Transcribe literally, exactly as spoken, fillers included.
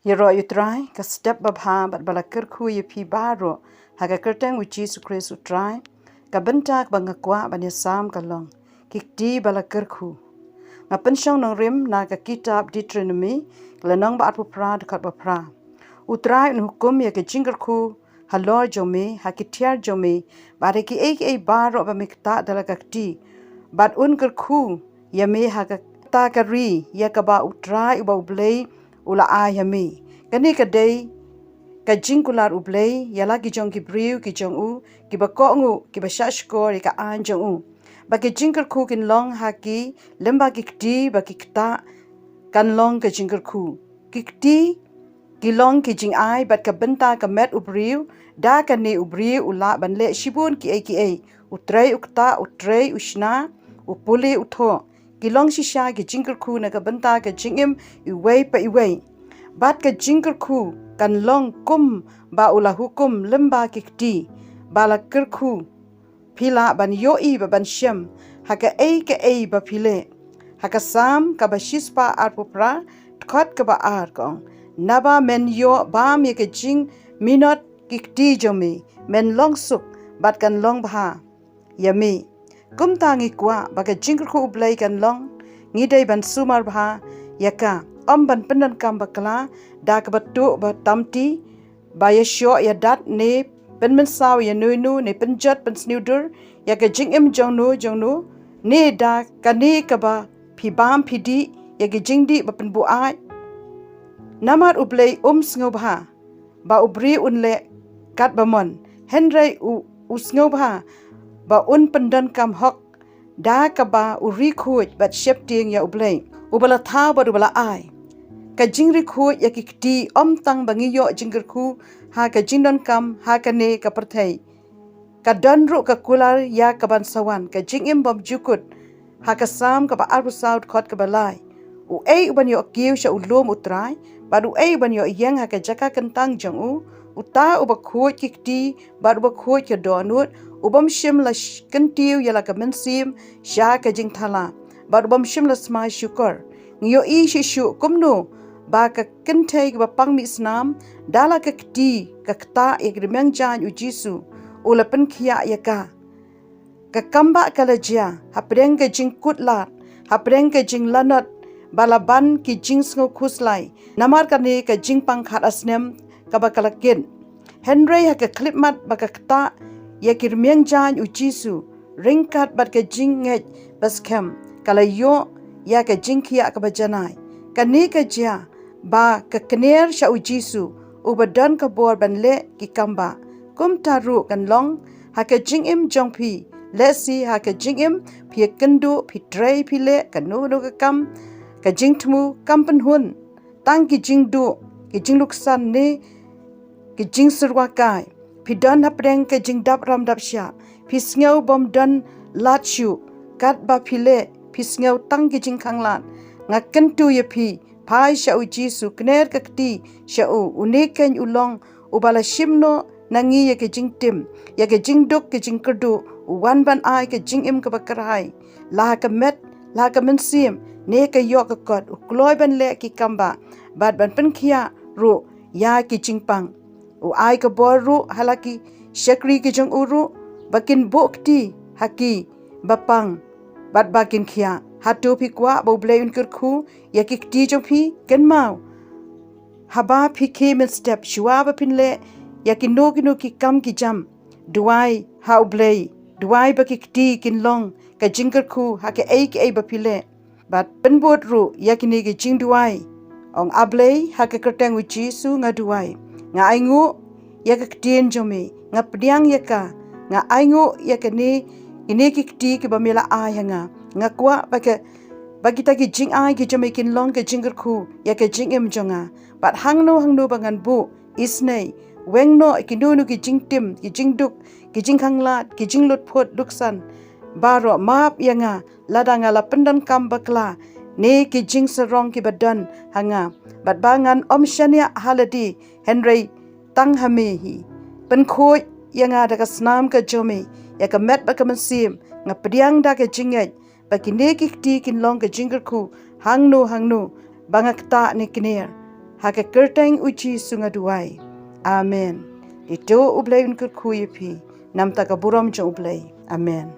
Ïaroh ïa u Trai, ka step babha bad ba la kyrkhu ïa phi baroh ha ka kyrteng u Jisu Khrist u Trai. Ka bynta ba nga kwah ban ïasam ka long ki kti ba la kyrkhu. Nga pynshong nongrim na ka kitab Deuteronomi, ka lynnong ba arphew phra, dkhot ba phra. U Trai un hukum ïa ka jingkyrkhu halor jong me, ha ki tiar jong me, bad ha kiei kiei baroh ba me ktah da la ka kti, bad un kyrkhu ïa me ha kata ka ri ïa kaba u Trai uba u Blei u la ai ha me. Kane ka dei ka jingkular u Blei ïa la ki jong ki briew ki jong u, kiba kohnguh, kiba shahshkor ïa ka aiñ jong u. Ba ki jingkyrkhu kin long ha ki lyngba ki kti ba ki ktah, kan long ka jingkyrkhu. Ki kti ki long ki jingai bad ka bynta ka met u briew, da kane u briew u lah ban leh shibun kiei kiei. U trei u ktah, u trei u shna, u pule u thoh. Ki long shisha ki jingkyrkhu na ka bynta ka jingim iwei pa iwei. Bad ka jingkyrkhu kan long kumba u la hukum lyngba ki kti ba la kyrkhu. Phi lah ban ïohi bad ban shem ha kaei kaei ba phi leh. Ha ka Salm kaba shispah arphew phra, dkhot kaba ar ka ong, naba men ïoh bam ïa ka jingminot ki kti jong me, men long suk bad kan long bha ïa me. Kumta ngi kwah ba ka jingkyrkhu u Blei kan long, ngi dei ban sumar bha ïa ka, ym ban pyndonkam bakla da kaba tuh ba tamti, ba ïashoh ïadat ne pynmynsaw ïa nuno ne pynjot pynsniewdur ïa ka jingim jong no jong no, ne da kane kaba phi bam phi dih ïa ka jingdih ba pynbuaid. Namar u Blei um sngewbha ba u briew un leh katba mon, hynrei u, u sngewbha ba un pyndonkam hok da kaba u ri khuid bad sheptieng ïa u Blei uba la thaw bad uba la ai. Ka jingri khuid ïa ki kti ym tang ba ngi ïoh jingkyrkhu ha ka jingdonkam ha kane ka pyrthei. Ka don ruh ka kular ïa ka ban sa wan, ka jingim bymjukut. Ha ka Salm kaba arphew saw, dkhot kaba lai. Uei uban ïoh kiew sha u lum u Trai, bad uei uban ïoh ïeng ha ka jaka kyntang jong u? Uta uba khuid ki kti bad uba khuid ka dohnud, u bym shym la sh-, kyntiew ïa la ka mynsiem sha ka jingthala, bad u bym shym la smai shukor. Ngi ïohi shisha kumno ba ka kynthei kaba pang mih snam, da la ka kti ka ktah ïa ka rmiang jaiñ u Jisu, u la pynkhiah ïa ka. Ka kambah ka la jia hapdeng ka jingkut lad, hapdeng ka jinglanot, ba la ban ki jingsngew khuslai namar kane ka jingpang khadar snem kaba ka la kit. Hynrei ha ka khyllipmat ba ka ktah ïa ka rmiang jaiñ u Jisu, ryngkat bad ka jingngeit ba skhem, ka la ïoh ïa ka jingkhiah kaba janai. Kane ka jia ba ka kner sha u Jisu, uba don ka bor ban leh ki kambah. Kumta ruh kan long ha ka jingim jong phi. Lehse ha ka jingim phi ïakynduh, phi trei, phi leh kano kano ka kam, ka jingthmu kam pynhun, tang ki jingduh, ki jingluksan ne ki jingsyrwa kai. Phi don hapdeng ka jingdap ram dap shah, phi sngew bym don lad shuh. Katba phi leh, phi sngew tang ki jingkhanglad. Nga kyntu ïa phi, phai sha u Jisu, kner ka kti sha u. Une keiñ u long uba la shim noh na ngi ïa ka jingtim, ïa ka jingduk, ka jingkyrduh, u wan ban ai ka jingim kaba kyrhai, la ha ka met, la ha ka mynsiem, ne ka ïoh ka kot. U kloi ban leh ki kambah bad ban pynkhiah ruh ïa ki jingpang. U ai ka bor ruh ha la ki shakri ki jong u ruh, ba kin buh kti ha ki ba pang bad ba kin khiah. Hato phi kwah ba u Blei un kyrkhu ïa ki kti jong phi? Kynmaw, haba phi khie mynstep, shuwa ba phin leh ïa kino kino ki kam ki jam, duwai ha u Blei, duwai ba ki kti kin long ka jingkyrkhu ha kaei kaei ba phi leh. Bad pynbud ruh ïa kine ki jingduwai. Ong, A Blei, ha ka kyrteng u Jisu nga duwai. Nga ainguh ïa ka ktien jong me, nga pdiang ïa ka. Nga ainguh ïa kane, kine ki kti kiba me la ai ha nga. Nga kwah ba ka, ba kita ki jingai ki jong me kin long ka jingkyrkhu ïa ka jingim jong nga. Bad hangno hangno ba ngan buh isynei, weng noh kino kino ki jingtim, ki jingduk, ki jingkhanglad, ki jinglutphut luksan, baroh map ïa nga lada nga la pyndonkam bakla ne ki jingsarong kiba don ha nga. Bad ba ngan ym shaniah ha lade, hynrei tang ha me hi. Pynkhuid ïa nga da ka snam ka jong me, ïa ka met bad ka mynsiem. Nga pdiang da ka jingngeit ba kine ki kti kin long ka jingkyrkhu hangno hangno ba nga ktah ne kner. Ha ka kyrteng u Jisu nga duwai. Amen. Ito u Blei un kyrkhu ïa phi. Namta ka burom jong u Blei. Amen.